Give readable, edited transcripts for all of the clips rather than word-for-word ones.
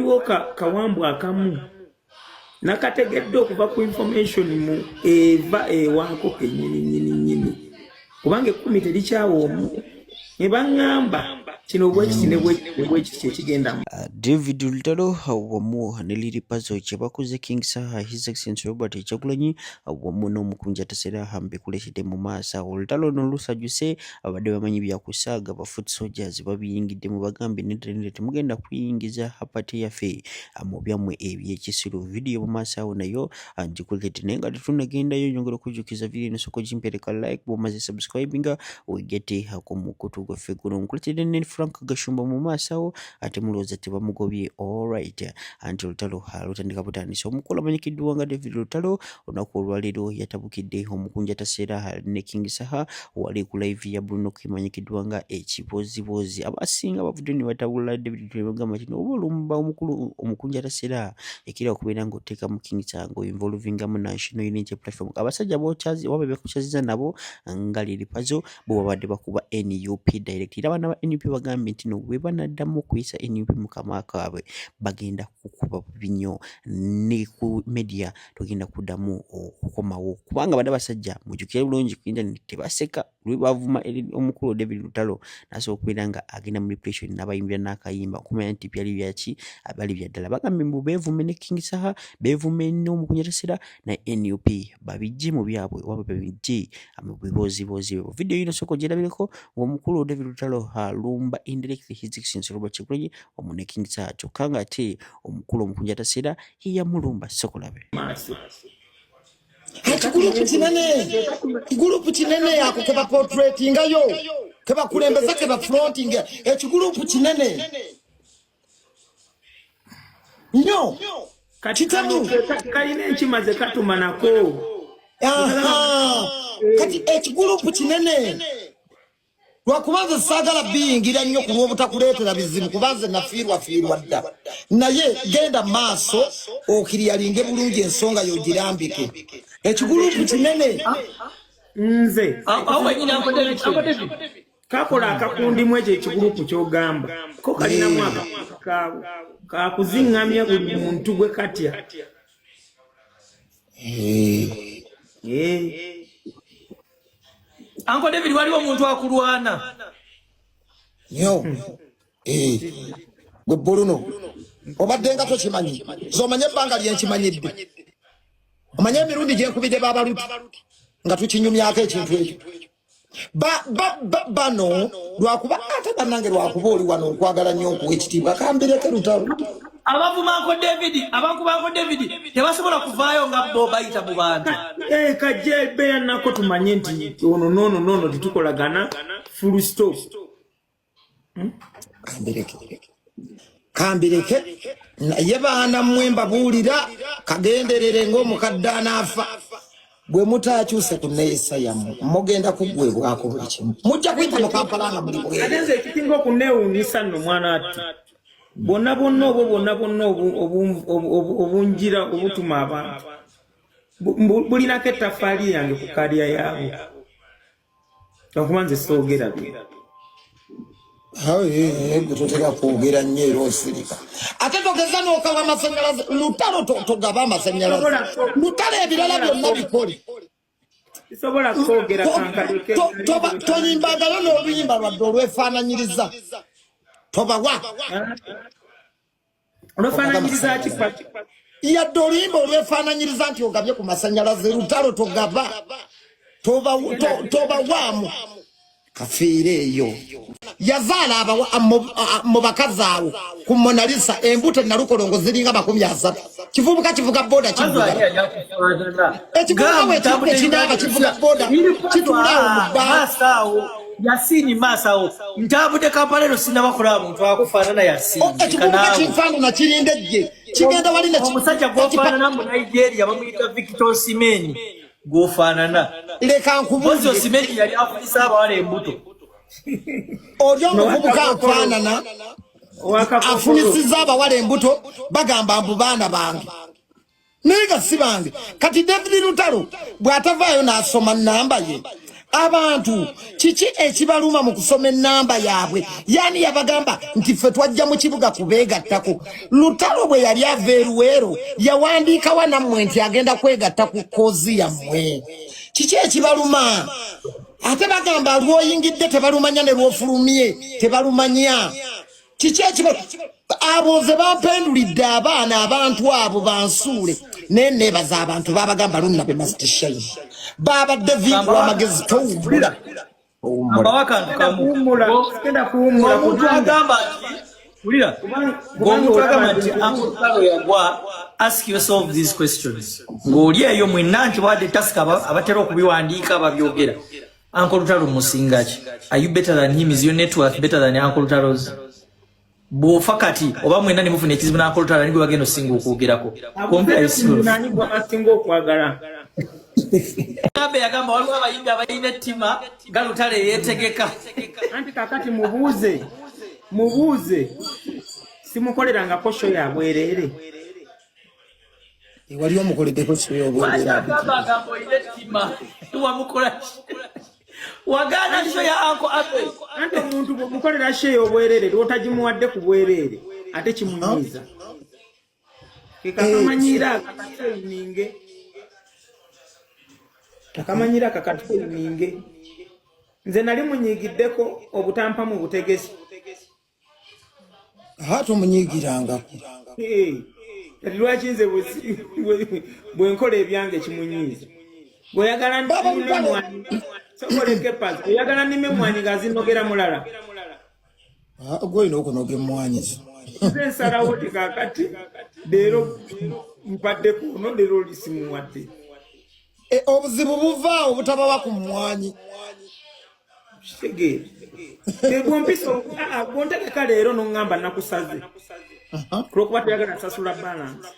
Waliwo kawambwa akamu nakategedde okuva ku information mu eva ewaako kenyini nyini nyini, kubanga ekkumi terikyawa omu, ne baŋŋamba kino bwekiti ne bwekiti kyekigenda. David Lutalo wamu ne Lili Pazo kye bakoze King Saha, His Excellency Robert Kyagulanyi wamu n'omukunja Tasera mbikuleetedde mu maaso awo. Olutalo luno lusajjuse, abadde bamanyi bya kusaaga, ba foot soldiers babiyingiddemu, bagambye nedda nedda, temugenda kuyingiza party yaffe mu byammwe eby'ekisiru. Vidiyo mu maaso awo nayo ngikuleetedde, naye nga tetunnagendayo nyongera okujjukiza vidiyo eno sooka ogimpeereka like, bw'omaze subscribinga weegate ku mukutu gwaffe guno. Nkuleetedde ne Frank Gashumba mu maaso awo, ate mulowooza tebamugobye? Alright, anti olutalo lutandika butandisi. Omukulu amanyikiddwa nga David Lutalo olunaku olwaleero yatabukidde omukunja Taseera ne King Saha wali ku live ya Bruno K emanyikiddwa nga Ekibozibozi. Abasinga bavudde ne batabula David Lutalo, bagamba nti oba olumba omukulu omukunja Taseera, ekira okubeera ng'oteeka mu King Saha ng'oinvolvingamu National Unity Platform. Abasajja bokyazi oba bebekukyaziza nabo nga Lil Pazo bo babadde bakuba NUP direct, era abaana ba NUP bagambye nti no bwe banaddamu okuyisa NUP mu kamwa kaabwe bagenda kukuba bubi nnyo, ne ku media togenda kuddamu okukomawo, kubanga bano abasajja mujjukire bulungi ku internet tebaseka. Lwe bavuma omukulu David Lutalo nasobola okubeera nga agenda mu depression n'abayimbira n'akayimba okumanya nti byali byaki bali bya ddala. Bagambye mbu beevume ne King Saha, beevume n'omukunya Tasera ne NUP, babijje mu byabwe oba babijje mu bibooziboozi byo. Vidiyo yino sooka ogirabireko ng'omukulu David Lutalo alumba indirectly His Excellency Robert Kyagulanyi wamu ne King Saha, kyokka ng'ate omukulu omukunja Tasera ye yamulumba. Sokolabe. Ekigulupu kinene, kigulupu kinene ako keba portraitingayo, kebakulembeza, keba fronting. Ekigulupu kinene nnyo. Kati Kitemu. Kano kalina enkima ze katuma nako. Aha. Kati ekigulupu kinene, lwakuba nze saagala biyingira nnyo ku lw'obutakuleetera bizibu, kuba nze nafiirwa fiirwa dda, naye genda maaso okiriyalinge bulungi ensonga yogirambike. Ekigulupu kinene. Nze Awo wenyini, Uncle David, Uncle David. Kakola akakundimu ekyo ekigulupu kyogamba ko kalinamu akakundi kakuziŋŋamya buli muntu gwe katya. Eh. Uncle David, waliwo omuntu akulwana. Nnyo. Eh. Gwe Buluno obadde nga tokimanyi, zomanye ebbanga lyenkimanyidde, omanye emirundi gyenkubidde babaluti nga tukinyumyako ekintu ekyo. Bano lwakuba ate bannange, lwakuba oli wano nkwagala nnyo, nkuwa ekitiibwa, kambireke Lutalo. Abavuma Uncle David, abakuba Uncle David tebasobola kuvaayo nga bo bayita mu bantu. Eh, kajja ebeera nako tumanye nti ono noono noono tetukolagana, full stop. Kambireke, kambireke, naye baana mmwe mbabuulira, kagenderere ng'omukadde anaafa. Bwe mutaakyuse ku neeyisa yammwe mugenda kuggwebwako buli kimu, mujja kuyita mu Kampala nga muli Ate bweru. Nze ekisinga okunneewuunyisa nno, mwana atti, bonna bonna obwo bonna bonna obunjira obutuma abantu bulinako ettaffaali yange ku kaalya yaabwe, okuba nze soogera bino. Gwe totera kwogera nnyo era osirika, ate togeza n'okawa amasanyalaze Lutalo, togaba amasanyalaze Lutalo, ebirala byonna bikole. Sisobola kwogera, kankaleke. Toyimbagalo n'oluyimba lwadde olwefaananyiriza, tobawa. Olwefaananyiriza ki? Yadde oluyimba olwefaananyiriza nti ogabye ku masanyalaze Lutalo, togaba, tobawaamu. Kafiire eyo yazaala mu bakazi awo ku Monalisa embuto nalukolongo ziringa 30. Kivubuka kivuga boda, kivuga ekivubuka wekinaaba kivuga boda, kituulaawo mu bbaa. Maaso Yasini, maaso awo ntambudde Kampala eno sinaba kulaba muntu akufaanana, Yasini. Ekivubuka kinfaanana kirinda ejje kigenda wali Omusajja gwofaanana mu Nigeria bamuyita Victor Osimhen, gwofaanana. Leka Bozi nkubuulire. Osimhen yali afunisa abawala embuto. Oli omuvubuka nfaanana afunisiza abawala embuto, bagamba mbu baana bange, naye nga si bange. Kati David Lutalo bw'atavaayo n'asoma namba ye Abantu kiki ekibaluma mu kusoma ennamba yaabwe? Yani yabagamba nti ffe twajja mu kibuga kubeegattako. Lutalo bwe yali ava eruweero yawandiikawa nammwe nti agenda kwegatta ku koozi yammwe? Kiki ekibaluma? Ate bagamba lwoyingidde tebalumanya ne lwofulumye tebalumanya. Kiki ekiba abo nze bampendulidde abaana abantu abo bansuule naye neebaza abantu babagamba lunna be must shine baba David wamagezi towummula. Ambawo akantu kamu. Kuwummula, sigenda kuwummula. Omuntu Kubanga agamba nti wulira, kubanga ng'omuntu agamba olaba nti nti Uncle Lutalo yagwa, ask yourself these questions ng'oli eyo mwenna nti wadde tasika abatera okubiwandiika babyogera. Uncle Lutalo musinga ki? Are you better than him? Is your network better than Uncle Lutalo's? Bw'ofa kati oba mwenna ne mufuna ekizibu n'Uncle Lutalo, ani gwe bagenda osinga okwogerako? Compare yourself. Nani gwe asinga okwagala? Gambe yagamba waliwo abayimbi abalina ettima nga Lutalo eyeetegeka. Anti kakati mubuuze, mubuuze, simukolerangako show ya bwereere? Wali omukoleddeko Lwaki kyoyobwerera? agamba agamba olina ettima, wamukola ki? Wagaana show ya Uncle Abe. Anti omuntu bw'omukolera show y'obwereere lwotagimuwadde ku bwereere ate kimunyiiza. Kekakamanyira akakatraininge, akamanyira akakatraininge. Nze nali munyiigiddeko obutampa mu butegesi. Ate omunyiigirangako. Eh, kati lwaki nze bwe nkola ebyange kimunyiiza? Bw'oyagala Baba nnime Lutalo. mwanyi sokoleke pazi, oyagala nnime mwanyi nga zinogera mulala. Ah, gwe olina okunoga emmwanyi zo. Nze nsalawo ti kaakati leero mpadde kuno, leero oli simuwadde. Eh, obuzibu buvaawo obutabawa ku mmwanyi. Kitegeera bwompisa bwontegeka leero noŋŋamba nakusaze kulwokuba toyagala nsasula balance,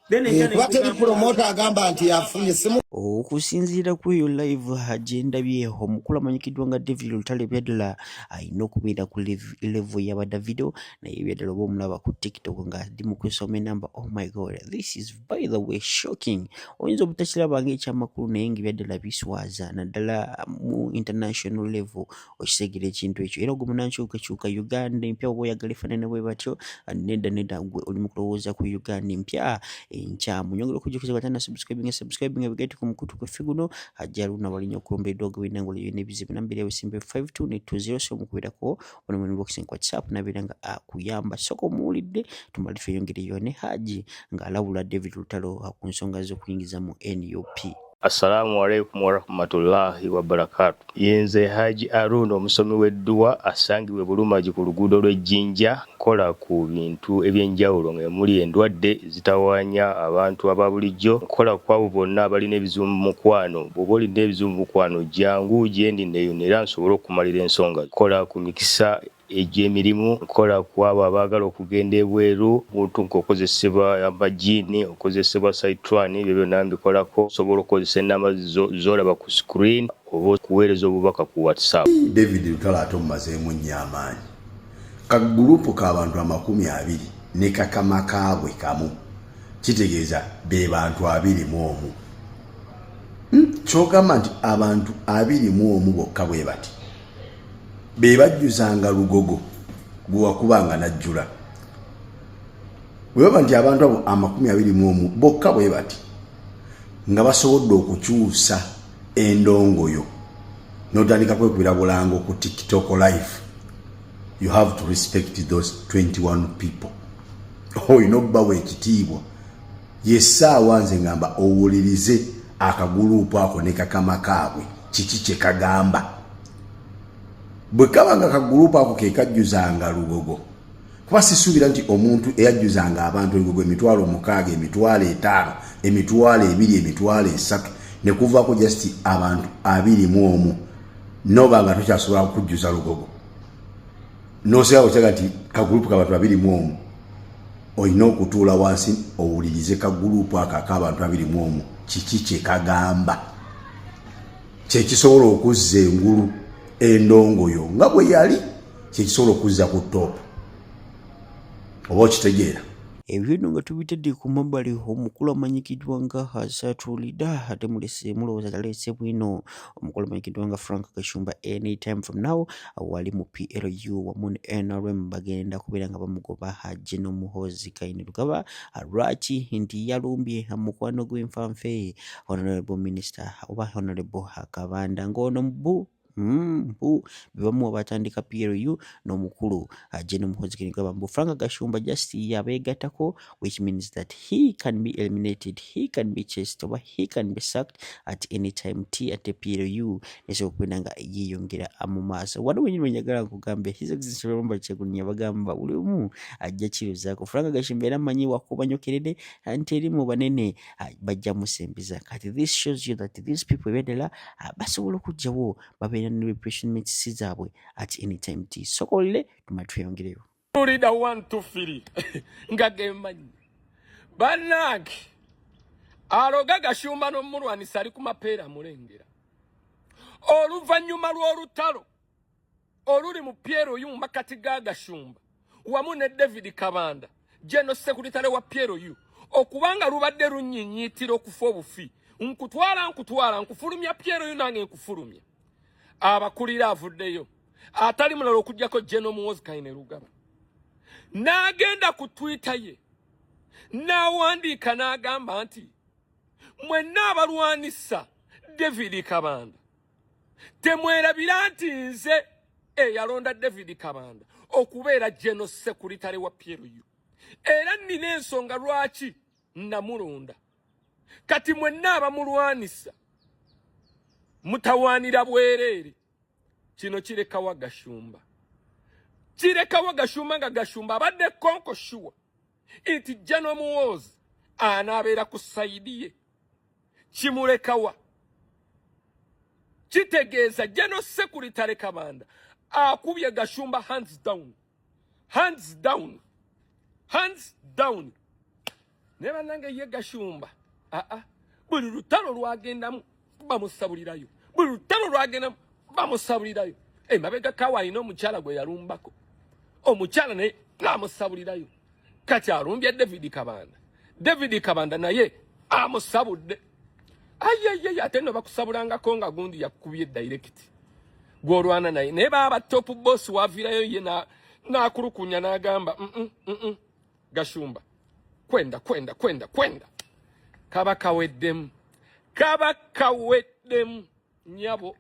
then enkya Eh, kuba teri nenkugamba promota agamba nti yafunye simu. Okusinziira ku eyo live gye ndabye, omukulu amanyikiddwa nga David Lutalo ebyaddala alina okubeera ku level y'aba Davido, naye ebyaddala oba omulaba ku TikTok nga ndi mu kusoma enamba. Oh my God, this is by the way shocking. Oyinza obutakiraba ng'ekyamakulu, naye nga ebyaddala biswaza, naddala mu international level. Okitegeera ekintu ekyo? Era ogwo munankyukakyuka Uganda empya oba oyagala efaanane bwe batyo? Nedda, nedda, gwe oli mu kulowooza ku Uganda empya enkyamu. Nyongera okujjukiza batana subscribing, subscribing ebigati ku mukutu gwaffe guno. Ajja luna balinnya okulombeddwa ogw'ebinangula byonna ebizibu nambere yawesimbe 52 ne 20 so mukubirako ono mu inbox ku WhatsApp nabeera nga akuyamba. Soko omuwulidde, tumale tweyongereyo ne Haji ng'alabula David Lutalo ku nsonga z'okuyingiza mu NUP. Assalamu alaikum warahmatullahi wabarakatu. Yenze Haji Aruna, omusomi w'edduwa asangibwa e Bulumagi ku luguudo lw'Ejjinja. Nkola ku bintu ebyenjawulo ng'emuli endwadde ezitawaanya abantu aba bulijjo. Nkola ku abo bonna abalina ebizibu mu mukwano. Bw'oba olina ebizibu mu mukwano, jangu gyendi neeyune era nsobole okumalira ensonga. Nkola ku mikisa egy'emirimu, nkola ku abo abaagala okugenda ebweru, muntu ng'okozesebwa amajiini, okozesebwa saitwani, ebyo byonna mbikolako. Osobola okukozesa ennamba z'olaba ku screen oba okuweereza obubaka ku WhatsApp. David Lutalo ate omumazeemu nnyo amaanyi. Kagurupu k'abantu 20 ne kakama kaabwe kamu, kitegeeza be bantu 21. Kyogamba nti abantu 21 bokka bwe bati be bajjuzanga Lugogo gwe wakubanga najjula? Bwe baba nti abantu abo 21 bokka bwe bati nga basobodde okukyusa endongoyo n'otandika kwekubira bulango ku TikTok live, you have to respect those 21 people. Olina obbawa ekitiibwa. Yessaawa nze ngamba owulirize akaguluupu ako ne kakama kaabwe kiki kye kagamba. Bwe kaba nga kaguluupu ako ke kajjuzanga Lugogo, kuba sisuubira nti omuntu eyajjuzanga abantu elugogo 6000, 500,000, 20,000, 30,000, ne kuvaako just abantu 21, noba nga tokyasobola kujjuza Lugogo nosigala okyaga nti kagulupu kabantu 21. Olina okutuula wansi owulirize kagulupu ako ak'abantu 21 kiki kye kagamba, kyekisobola okuzza engulu endongoyo nga bwe yali, kyekisobola okuzza ku top, oba okitegeera? Ebyo nno nga tubitadde ku mabbali, omukulu amanyikiddwa nga Satulida ate mulese mulowooza taleese bwino. Omukulu amanyikiddwa nga Frank Gashumba anytime from now wali mu PLU wamu ne NRM bagenda kubeera nga bamugoba General Muhoozi Kainerugaba. Lwaki nti yalumbye mukwano gw'enfanfe Honorable Minister oba Honorable Kabanda ng'ono mbu mbu bebamu abatandika PLU n'omukulu General Muhoozi Kainerugaba. Mbu Frank Gashumba just yabeegattako, which means that he can be eliminated, he can be chased oba he can be sacked at any time t ate PLU nesobola okubeera nga yeeyongera mu maaso. Wano wenyini wenjagala nkugambe His Excellency Robert Kyagulanyi yabagamba buli omu ajja kiruzaako. Frank Gashumba era mmanyi wakubanyokerere nti eri mu banene bajja musembeza. Kati this shows you that these people ebyadala basobola okuggyawo babeera ne replacements zaabwe at any time t sokolere tumala tweyongereyo. Leader 1 2 3 nga gemanyi bannange aloga Gashumba n'omulwanisa ali ku mapeera amulengera. Oluvannyuma lw'olutalo oluli mu PLU mu makati ga Gashumba wamu ne David Kabanda, General Secretary wa PLU, okubanga lubadde lunnyinnyiitira okufa obufi, nkutwala nkutwala nkufulumya PLU nange nkufulumya, abakulira avuddeyo atali mulala okuggyako General Muhoozi Kainerugaba n'agenda ku Twitter ye n'awandiika n'agamba nti mwenna abalwanisa David Kabanda temwerabira nti nze eyalonda David Kabanda okubeera General Secretary wa PLU, era nnina ensonga lwaki namulonda. Kati mwenna abamulwanisa mutawaanira bwereere. Kino kirekawa Gashumba, kirekawa Gashumba nga Gashumba abadde konko sure nti General Muhoozi anaabeera ku side ye. Kimulekawa kitegeeza General Secretary Kabanda akubye Gashumba hands down, hands down, hands down. Naye bannange ye Gashumba aa buli lutalo lwagendamu bamusabulirayo, buli lutalo lwagendamu bamusabulirayo. Emabega kawa alina omukyala gwe yalumbako, omukyala naye namusabulirayo. Kati alumbye David Kabanda, David Kabanda naye amusabudde. Ayayaya, ate nno bakusabulangako nga gundi yakubye direct gw'olwana naye, naye baaba top boss waviirayo ye n'akulukunya n'agamba Gashumba kwenda kwenda kwenda kwenda. Kaba kaweddemu, kaba kaweddemu nyabo.